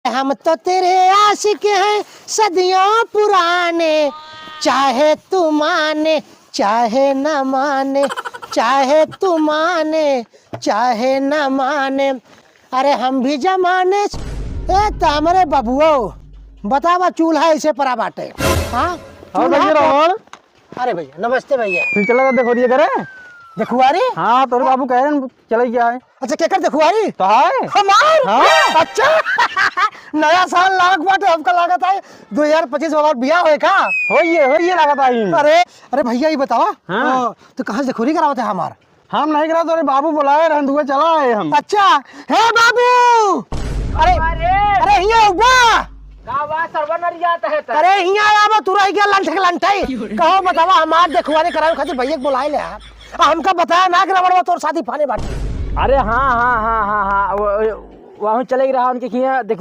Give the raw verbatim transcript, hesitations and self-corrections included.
हम तो तेरे आशिक हैं सदियों पुराने, चाहे तू माने, चाहे न माने, चाहे तू माने, चाहे न माने, अरे हम भी जमाने स-, ए, त हमरे बबुओ, बतावा, चूल्हा ऐसे परा बाटे, हाँ? और चूल्हा भैया पर-, रावण? अरे भैया, नमस्ते भैया। फिर चला था देखुआरी करे? देखुआरी? हाँ, तोरे बाबू कह रहे हैं, चले क्या है? अच्छा, केकर देखुआरी? तो है। हमार? हाँ। अच्छा। नया साल लागत बाटे, हमका लागत है दो हजार पच्चीस में हमार बियाह होए का? होइए, होइए लागत है। अरे, अरे भैया, ये बतावा, हाँ। अ, तू कहाँ से देखुआरी करावत है हमार? हम नहीं करा, तोरे बाबू बुलाए रहन, दुआ चला आए हम। अच्छा, हे बाबू, अरे, अरे। अरे हिया उबा। का बा, सरवा नरियात है त? अरे हिया आवा, तू रह गया लंठ के लंठई। कहो बतावा, हमार देखुआरी करावे खातिर भैया के बुलाए ले आ। आ हमका बताया ना कि रमणवा तोर साथी फाने बाटे। अरे हाँ, हाँ, हाँ, हाँ, हाँ, वो, वो, वहाँ चले ही रहा उनके खिया देखुआ